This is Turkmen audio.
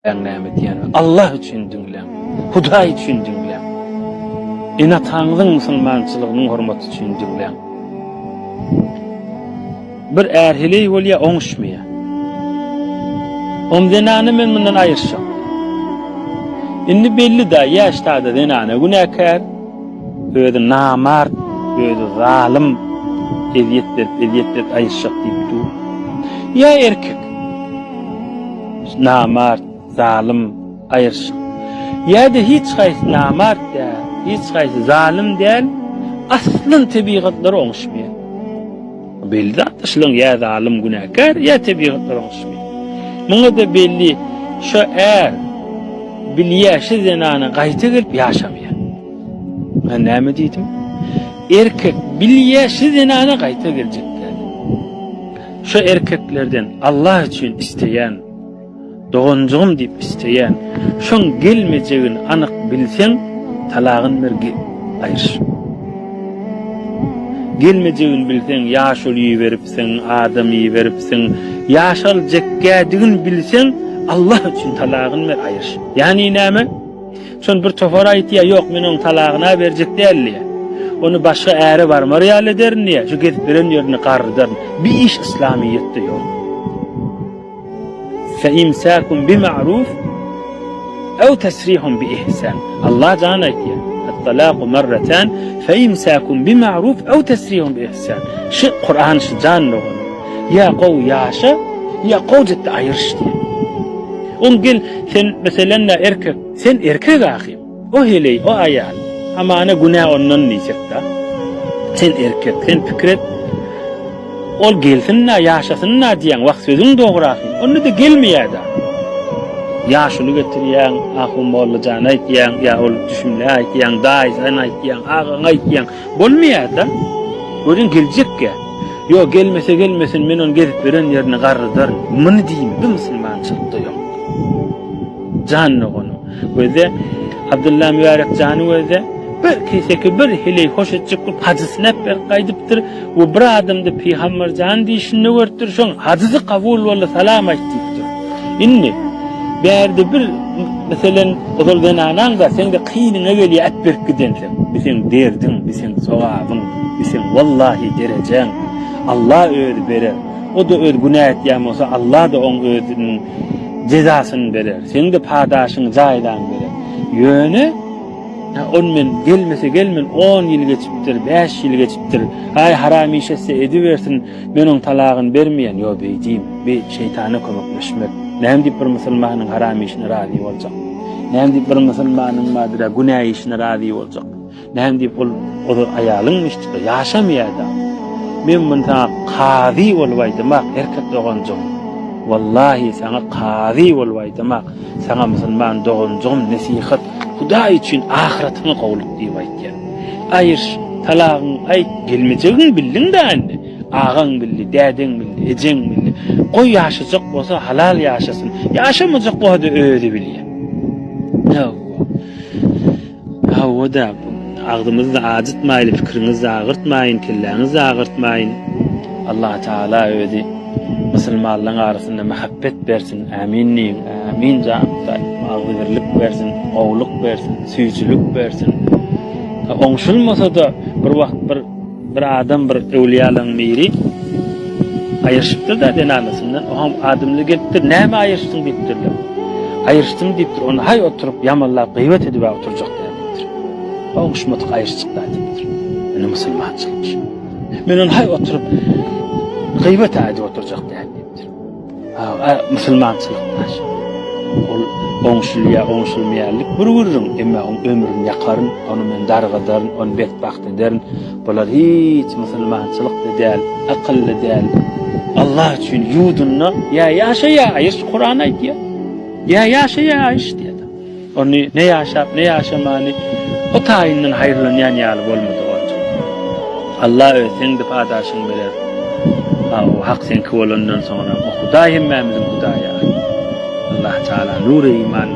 Näme diýýän? Allah üçin diňläň. Hudaý üçin diňläň. Ene-ataňyzyň musulmançylygynyň hormaty üçin diňläň. Bir är heleý bolýar, oňuşmaýar. Om zenany men mundan aýyrşak. Indi belli da, ýaş tada zenana günäkär, özi namart, özi zalym, ezýet berip, ezýet berip aýyrşak diýip dur. Ýa erkek. Namart, zalym, aýryşyk. Ýa-da hiç haýsy namart däl, hiç haýsy zalym däl, aslyn tebigatlary oňuşmaýar. Belli zatda şulaň ýa zalym günäkär, ýa tebigatlary oňuşmaýar. Muňa-da belli, şo är bilýär şu zenana gaýta gelip ýaşamaýar. Men näme diýdim? Erkek bilýär şu zenana gaýta geljek däl. Şo erkeklerden Allah üçin isleýän, doganjygym diýip isleýän, şoň gelmejegini anyk bilseň, talagyn ber gel, aýryş. Gelmejegini bilseň, ýaşuly iberipsiň, adam iberipsiň, ýaşaljekgädigini bilseň, Allah üçin talagyn ber, aýryş. Ýagny näme? Şon bir topar aýtýar, ýok, men oň talagyna berjek däl diýýär. Ony başga äre barmar ýaly ederin diýýär, şu gezip beren ýerinde garrydaryn. Bi iş yslamyýetde ýok. Fe imsakun bi ma'ruf ew tesrihun bi ihsan. Allah jan aýtýar. At-talaku marratan fe imsakun bi ma'ruf ew tesrihun bi ihsan. Şu Kur'an şu jan doganym. Ýa gowy ýaşa, ýa gowjetde aýryş diýýär. Oň gel sen meselem-dä erkek, sen erkek ahym. O heleý, o aýal. Hamana günä ondan diýjek-dä. Sen erkek, sen pikir et. Ol gelsin-dä, ýaşasyn-da diýýäň, wah sözüň dogry ahym. Onda-da gelmeýär-dä. Ýaşuly getirýäň, ahun molla jana aýtýaň, ýa ol düşümlä aýtýaň, daýysyna aýtýaň, agaňa aýtýaň. Bolmaýar-da. Görüň geljekkä. Ýok, gelmese gelmesin, men ony gezip beren ýerine garrydaryn. Muny diýme, bu musulmançylykda ýok. Jan doganym. Gözde Abdylla Mübärek jany gözde bir keseki bir heleý hoş etjek bolup hajysyny äp berip gaýdypdyr we bir adamda pygamber jan diýşinde görüpdir, şoň hajysy kabul boldy, salam aýt diýipdir. Indi bärde bir meselen ozal zenanaň-da seň-de kynyňa gelýär äp berip gidenseň. Bi seň derdiň, bi seň sogabyň, bi seň wallahi derejäň. Allah özi berer. O-da öz günä etýän bolsa Allah-da oň özüniň jezasyny berer. Seň-de padaşyňy jaýdan berer. Ýöne ol men gelmese gelmen on ýyl geçipdir, bäş ýyl geçipdir. Aý haram iş etse edibersin. Men oň talagyny bermeýän, ýo beý diýme. Bi şeýtana kömekleşmek. Näme diýip bir musulmanyň haram işine razy boljak? Näme diýip bir musulmanyň bardyr-a günä işine razy boljak? Näme diýip ol ozal aýalyňmyş-da, ýaşamaýar-da. Men muny saňa kazy bolup aýdamak, erkek doganjygym. Wallahi saňa kazy bolup aýdamak, saňa musulman doganjygym nesihat, Hudaý üçin ahyratyňa gowulyk diýip aýtýan. Aýyr, talagyňy aýt, gelmejegiňi bildiň-dä indi. Agaň bildi, dädeň bildi, ejeň bildi. Goý ýaşajak bolsa halal ýaşasyn. Ýaşamajak bolsa-da özi bilýär. Hawa. Hawa-da, agzymyzy-da ajytmaýly, pikiriňizi-de agyrtmaýyn, kelläňizi-de agyrtmaýyn. Allatagala özi musulmanlaryň arasynda mähebbet bersin. Ämin diýiň. Ämin jan Hudaý. Agzybirlik bersin, gowulyk bersin, süýjülik bersin. Oňşulmasa-da bir wagt bir bir adam bir öwlüýalaryň biri aýryşypdyr-da zenanasyndan. Oňam adamlar gelipdir, näme aýryşdyň diýipdirler. Aýryşdym diýipdir. Onda haý oturyp ýamanlap gyýbat edip-ä oturjak däl diýipdir. Oňuşmadyk aýryşdyk-da diýipdir. Ine musulmançylyk. Men ony haý oturyp gyýbat-a edip oturjak däl diýipdir. Musulmançylyk daş. Ol oňşulýar, oňşulmaýarlyk bir gürrüň, emma oň ömrüni ýakaryn, ony men dargadaryn, ony betbagt ederin. Bular hiç musulmançylyk-da däl, akylly däl. Allah üçin ýudunda ýa ýaşa ýa aýyş, Kuran aýdýar. Ýa ýaşa ýa aýyş diýýär. Ony ne ýaşap, ne ýaşamany o taýyndan haýyrlanýan ýaly bolmady onsoň. Allah özi seň-de padaşyňy berer. Hawa, hak seňki bolandan soňra o Hudaý hemmämiziň Hudaýy ahyry. Allah Tagala nury iman.